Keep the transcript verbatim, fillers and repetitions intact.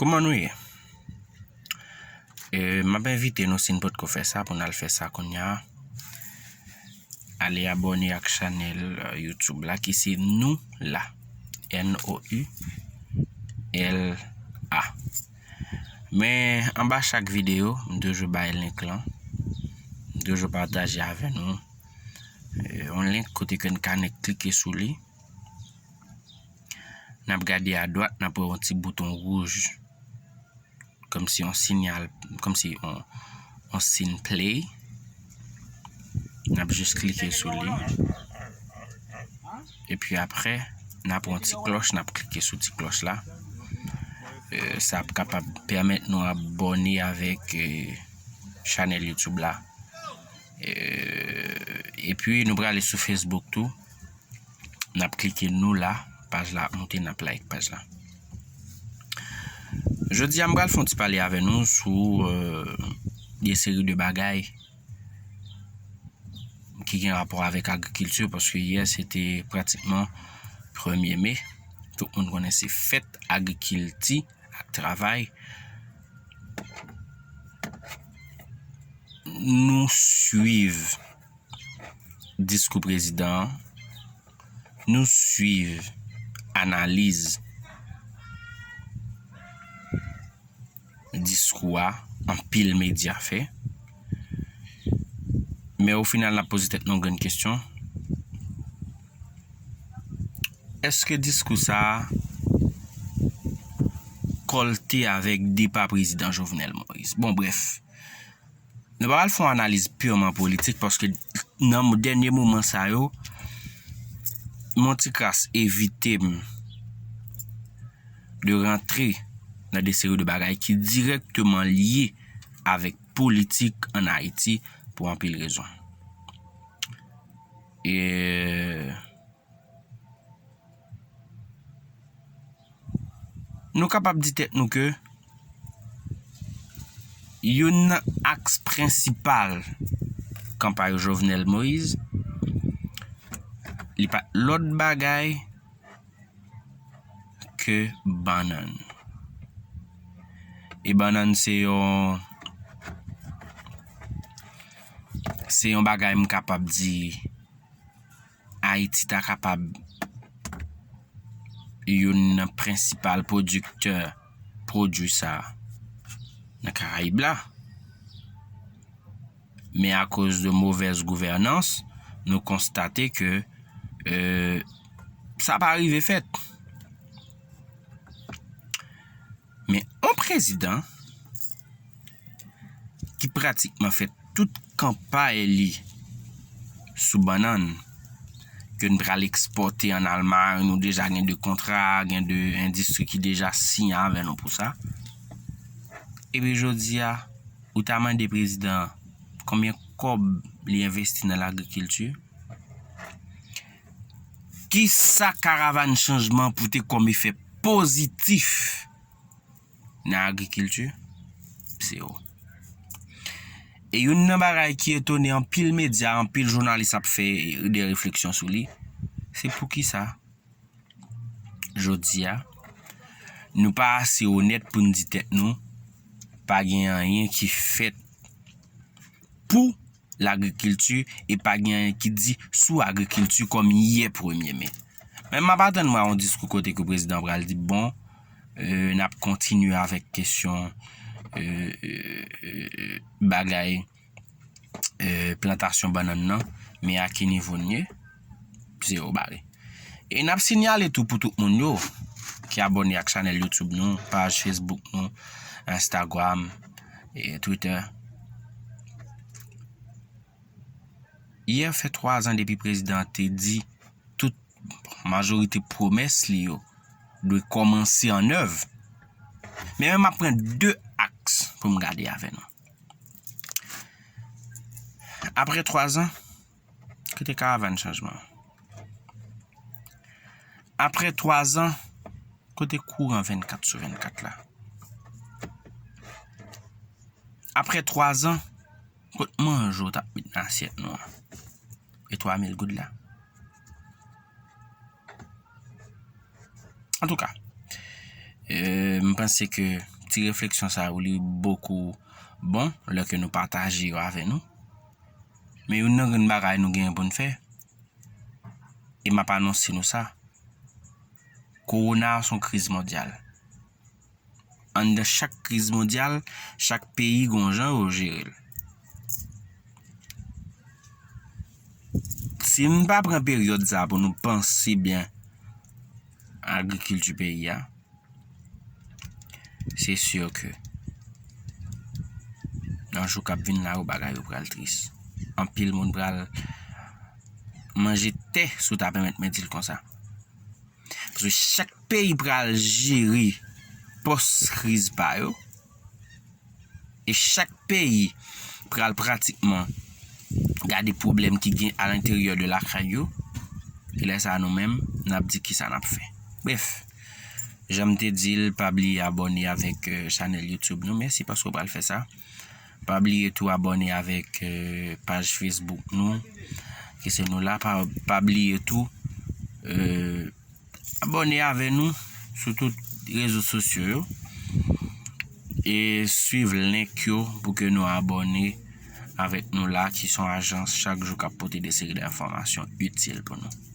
Kouman nou ye? E, m ap envite nou, si n potko fè sa, pou n al fè sa kounye a. Ale abòne ak chanèl, euh, YouTube la, ki se Nou La. N O U L A. Men, anba chak videyo, m toujou bay link lan. M toujou pataje avè nou. Euh, yon link kote ke n ka nek klike sou li. N ap gade adwat, n ap wè yon ti bouton wouj. Kòmsi yon sinyal, kòmsi yon, yon siy play. N ap jis klike sou li. Epi apre, n ap wè yon ti klòch, n ap klike sou ti klòch la. Euh, sa ap kapab pèmèt nou abòne avèk, euh, chanèl YouTube la. Euh, epi nou prale sou Facebook tou. N ap klike Nou La, paj la ap moute, n ap like paj la. Jodi a, m pral fè yon ti pale avè nou sou, euh, de seri de bagay ki gen rapò avèk agrikilti, paske yè se te pratikman premye me. Tout moun konnen se fèt agrikilti ak travay. Nou swiv diskou prezidan an, nou swiv analiz diskou a, anpil medya fè. Men o final, n ap poze tèt nou yon grenn kesyon. Èske diskou sa a kòlte avèk depa prezidan Jovenel Moïse? Bon, brèf, nou pa pral fè yon analiz pirman politik, paske nan mo-, dènye moman sa yo, m yon ti kras evite m de rantre nan de seri de bagay ki dirèkteman lye avèk politik ann Ayiti pou anpil rezon. E nou kapab di tèt nou ke youn nan aks prensipal kanpay Jovenel Moïse, li pa t lòt bagay ke bannann. E bannann se yon, se yon bagay m kapab di Ayiti ta kapab youn nan prensipal pwodiktè pwodui sa a nan Karayib la. Men akoz de movèz gouvènans, nou konstate ke, euh, sa pa rive fèt. Men yon prezidan ki pratikman fè tout kanpay li sou bannann, ke n pral ekspòte ann Almay, nou deja gen de kontra, gen de endistri ki deja siyen avè nou pou sa. Epi jodi a, ou ta mande prezidan an konbyen kòb li envesti nan lagrikilti? Kisa karavàn chanjman pote kòm efè pozitif nan agrikilti? Zewo. E youn nan bagay ki etone anpil medya, anpil jounalis ap fè de refleksyon sou li, se poukisa jodi a nou pa ase onèt pou n di tèt nou pa gen anyen ki fèt pou lagrikilti e pa gen anyen ki di sou agrikilti kòm yè premye me. Men m ap atann mwen a yon diskou kote ke prezidan pral di, bon, euh, n ap kontinye avèk kesyon, euh, euh, euh, bagay, euh, plantasyon bannann nan, men a ki nivo n ye? Zewo bare. E n ap sinyale tou pou tout moun yo ki abòne ak chanèl YouTube nou, paj Facebook nou, Instagram, e Twitter. Yè fè twa zan depi prezidan an te di tout majorite pwomès li yo dwe kòmanse an èv. Men mwen m ap pran de aks pou m gade avè nou. Apre twa zan, kote karavàn chanjman? Apre twa zan, kote kouran vennkat sou vennkat la? Apre twa zan, kot manje w t ap met nan asyèt nou an? E twa mil goud la? Antouka, euh, m panse ke ti refleksyon sa yo li bokou bon lè ke nou pataje yo avè nou. Men youn nan grenn bagay nou genyen pou n fè, e m ap anonse nou sa, kowona a se yon kriz mondyal. Anndan chak kriz mondyal, chak peyi gen yon jan yo jere l. Si n pa pran peryòd sa pou nou panse byen agrikilti peyi a, se si ke nan jou k ap vin la yo, bagay yo pral tris. Anpil moun pral manje tè si w ta pèmèt mwen di l konsa. Paske chak peyi pral jere pòs kriz pa yo. E chak peyi pral pratikman gade pwoblèm ki gen alenteryè de lakay yo. E lè sa a nou menm, n ap di kisa n ap fè. Brèf, jan m te di l, pa bliye abòne avèk eh, chanèl YouTube nou. Mèsi paske w pral fè sa. Pa bliye tou abòne avèk eh, paj Facebook nou. Ke se nou la. Pa, pa bliye tou eh, abòne avè nou sou tout rezo sosyo yo. E swiv link yo pou ke nou abòne avèk nou la, ki se yon ajans chak jou k ap pote de seri de enfòmasyon itil pou nou.